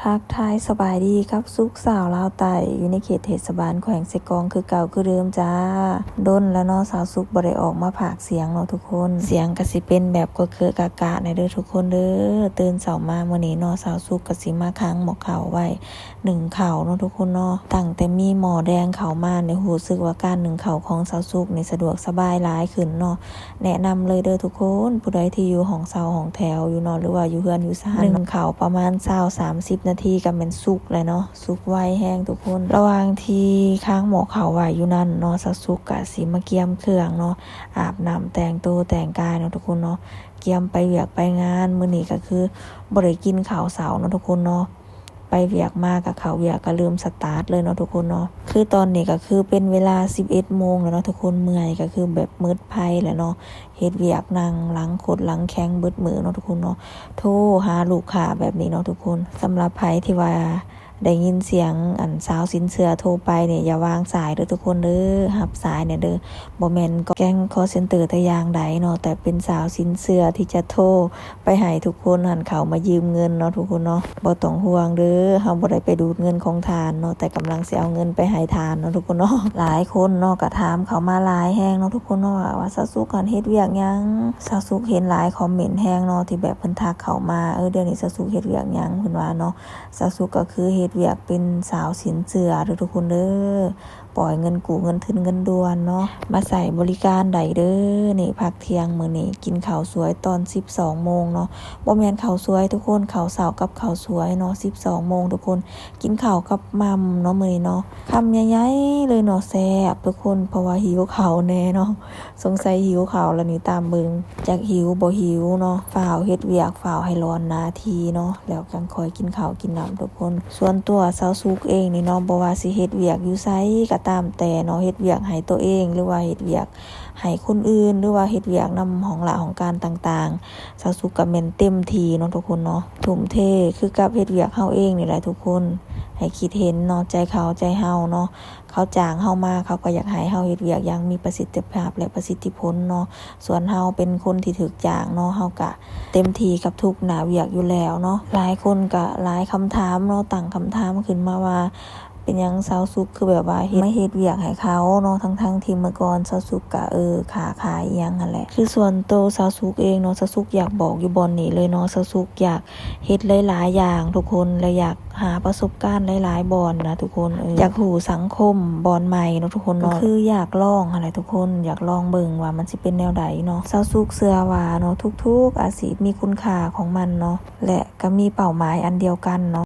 ທັກທາຍສະບາຍດີກັບສຸກສາວລາວໃຕ້ ຢູ່ໃນເຂດເທດສະບານແຂວງເຊກອງຄືເກົ່າຄືເດີມຈ້າ. ດົນແລ້ວເນາະ ສາວສຸກບໍ່ໄດ້ອອກມາພາກສຽງເນາະທຸກຄົນ. ສຽງກະຊິເປັນແບບກະເກະກະກະແດ່ເດີທຸກຄົນເດີ. ຕື່ນເຊົ້າມາມື້ນີ້ເນາະ ສາວສຸກກະຊິມາຂັງໝໍ້ເຂົ້າໄວ້ ໜຶ້ງເຂົ້າເນາະທຸກຄົນເນາະ. ຕັ້ງແຕ່ມີໝໍ້ແດງເຂົ້າມານີ້ ຮູ້ສຶກວ່າການໜຶ້ງເຂົ້າຂອງສາວສຸກນີ້ສະດວກສະບາຍຫຼາຍຂຶ້ນເນາະ. ແນະນຳເລີຍເດີທຸກຄົນ, ຜູ້ໃດທີ່ຢູ່ຫ້ອງເຊົ່າຫ້ອງແຖວຢູ່ເນາະ ຫຼືວ່າຢູ່ເຮືອນຢູ່ຊານ ໜຶ້ງເຂົ້າປະມານຊາວ ສາມສິບນາທີກະແມ່ນສຸກແລ້ວເນາະ, ສຸກໄວແຮງທຸກຄົນ. ລະຫວ່າງທີ່ຄ້າງໝໍ້ເຂົ້າໄວ້ຢູ່ນັ້ນເນາະ ສາວສຸກກະຊິມາກຽມເຄື່ອງເນາະ, ອາບນ້ຳແຕ່ງໂຕແຕ່ງກາຍເນາະທຸກຄົນເນາະ, ກຽມໄປວຽກໄປງານ. ມື້ນີ້ກະຄືບໍ່ໄດ້ກິນເຂົ້າເຊົ້າເນາະທຸກຄົນເນາະ. ໄປວຽກມາກະເຂົ້າວຽກກະລືມສະຕາດເລີຍເນາະທຸກຄົນເນາະ. ຄືຕອນນີ້ກະຄືເປັນເວລາສິບເອັດໂມງແລ້ວເນາະທຸກຄົນ, ເມື່ອຍກະຄືແບບໝົດໄຟແລ້ວເນາະ, ເຮັດວຽກນັ່ງຫຼັງຄົດຫຼັງແຂງເບິດມື້ເນາະທຸກຄົນເນາະ, ໂທຫາລູກຄ້າແບບນີ້ເນາະທຸກຄົນ. ສຳລັບໃຜທີ່ວ່າໄດ້ຍິນສຽງອັນສາວສິນເຊື່ອໂທໄປນີ້ ຢ່າວາງສາຍເດີທຸກຄົນເດີ, ຮັບສາຍແດ່ເດີ. ບໍ່ແມ່ນແກ້ງຄອລເຊັນເຕີແຕ່ຢ່າງໃດເນາະ, ແຕ່ເປັນສາວສິນເຊື່ອທີ່ຈະໂທ ໄປໃຫ້ທຸກຄົນຫັ້ນເຂົ້າມາຢືມເງິນເນາະທຸກຄົນເນາະ. ບໍ່ຕ້ອງຫ່ວງເດີ, ເຮົາບໍ່ໄດ້ໄປດູດເງິນຂອງທ່ານເນາະ, ແຕ່ກຳລັງຊິເອົາເງິນໄປໃຫ້ທ່ານເນາະທຸກຄົນເນາະ. ຫຼາຍຄົນເນາະກະຖາມເຂົ້າມາຫຼາຍແຮງເນາະທຸກຄົນເນາະ ວ່າ ວ່າສາວສຸກຫັ້ນເຮັດວຽກຫຍັງ? ສາວສຸກເຫັນຫຼາຍຄອມເມັນແຮງເນາະ ທີ່ແບບເພິ່ນທັກເຂົ້າມາ, ເອີ ດຽວນີ້ສາວສຸກເຮັດວຽກຫຍັງ ເພິ່ນວ່າເນາະ. ສາວສຸກກະຄືເຮັດວຽກເປັນສາວສິນເຊື່ອເດີທຸກຄົນເດີ. ປ່ອຍເງິນກູ້ເງິນທຶນເງິນດ່ວນເນາະ ມາໃຊ້ບໍລິການໄດ້ເດີ. ນີ້ພັກທ່ຽງມື້ນີ້ກິນເຂົ້າສວຍຕອນສິບສອງໂມງເນາະ, ບໍ່ແມ່ນເຂົ້າສວຍທຸກຄົນ, ເຂົ້າເຊົ້າກັບເຂົ້າສວຍເນາະ. ສິບສອງໂມງທຸກຄົນ ກິນເຂົ້າກັບໝ່ຳເນາະມື້ນີ້ເນາະ, ຄຳໃຫຍ່ໆເລີຍເນາະ, ແຊບທຸກຄົນ ເພາະວ່າຫິວເຂົ້າແນ່ເນາະ. ສົງໄສຫິວເຂົ້າລະນີ້ ຕາມເບິ່ງ ຈັກຫິວບໍ່ຫິວເນາະ. ຟ້າວເຮັດວຽກ ຟ້າວໃຫ້ລອນໜ້າທີ່ເນາະ ແລ້ວຈັ່ງຄ່ອຍກິນເຂົ້າກິນນ້ຳທຸກຄົນ. ສ່ວນຕົວສາວສຸກເອງນີ້ເນາະ ບໍ່ວ່າຊິເຮັດວຽກຢູ່ໃສກະຕາມແຕ່ເນາະ, ເຮັດວຽກໃຫ້ໂຕເອງ ຫຼືວ່າເຮັດວຽກໃຫ້ຄົນອື່ນ ຫຼືວ່າເຮັດວຽກນຳຫ້ອງລາຫ້ອງການຕ່າງໆ, ສາວສຸກກະແມ່ນເຕັມທີ່ເນາະທຸກຄົນເນາະ, ທຸ່ມເທຄືກັບເຮັດວຽກເຮົາເອງນີ້ແຫຼະທຸກຄົນ. ໃຫ້ຄິດເຫັນເນາະ ໃຈເຂົາໃຈເຮົາເນາະ. ເຂົາຈ້າງເຮົາມາ ເຂົາກໍຢາກໃຫ້ເຮົາເຮັດວຽກຢ່າງມີປະສິດທິພາບ ແລະ ປະສິດທິຜົນເນາະ. ສ່ວນເຮົາເປັນຄົນທີ່ຖືກຈ້າງເນາະ ເຮົາກະເຕັມທີ່ກັບທຸກໜ້າວຽກຢູ່ແລ້ວເນາະ. ຫຼາຍຄົນກະຫຼາຍຄຳຖາມເນາະ, ຕັ້ງຄຳຖາມຂຶ້ນມາວ່າ ເປັນຫຍັງສາວສຸກຄືແບບວ່າເຮັດ ມາເຮັດວຽກໃຫ້ເຂົາເນາະ, ທັງໆທີ່ເມື່ອກ່ອນສາວສຸກກະ ເອີ ຄ້າຂາຍອີ່ຫຍັງຫັ້ນແຫຼະ. ຄືສ່ວນໂຕສາວສຸກເອງເນາະ, ສາວສຸກຢາກບອກຢູ່ບ່ອນນີ້ເລີຍເນາະ, ສາວສຸກຢາກ ເຮັດຫຼາຍໆຢ່າງທຸກຄົນ ແລະ ຢາກຫາປະສົບການຫຼາຍໆບ່ອນນະທຸກຄົນ. ເອີ ຢາກຮູ້ສັງຄົມບ່ອນໃໝ່ເນາະທຸກຄົນເນາະ, ກໍຄືຢາກລອງຫັ້ນແຫຼະທຸກຄົນ, ຢາກລອງເບິ່ງວ່າມັນຊິເປັນແນວໃດເນາະ. ສາວສຸກເຊື່ອວ່າເນາະ ທຸກໆອາຊີບມີຄຸນຄ່າຂອງມັນເນາະ ແລະ ກໍມີເປົ້າໝາຍອັນດຽວກັນເນາະ.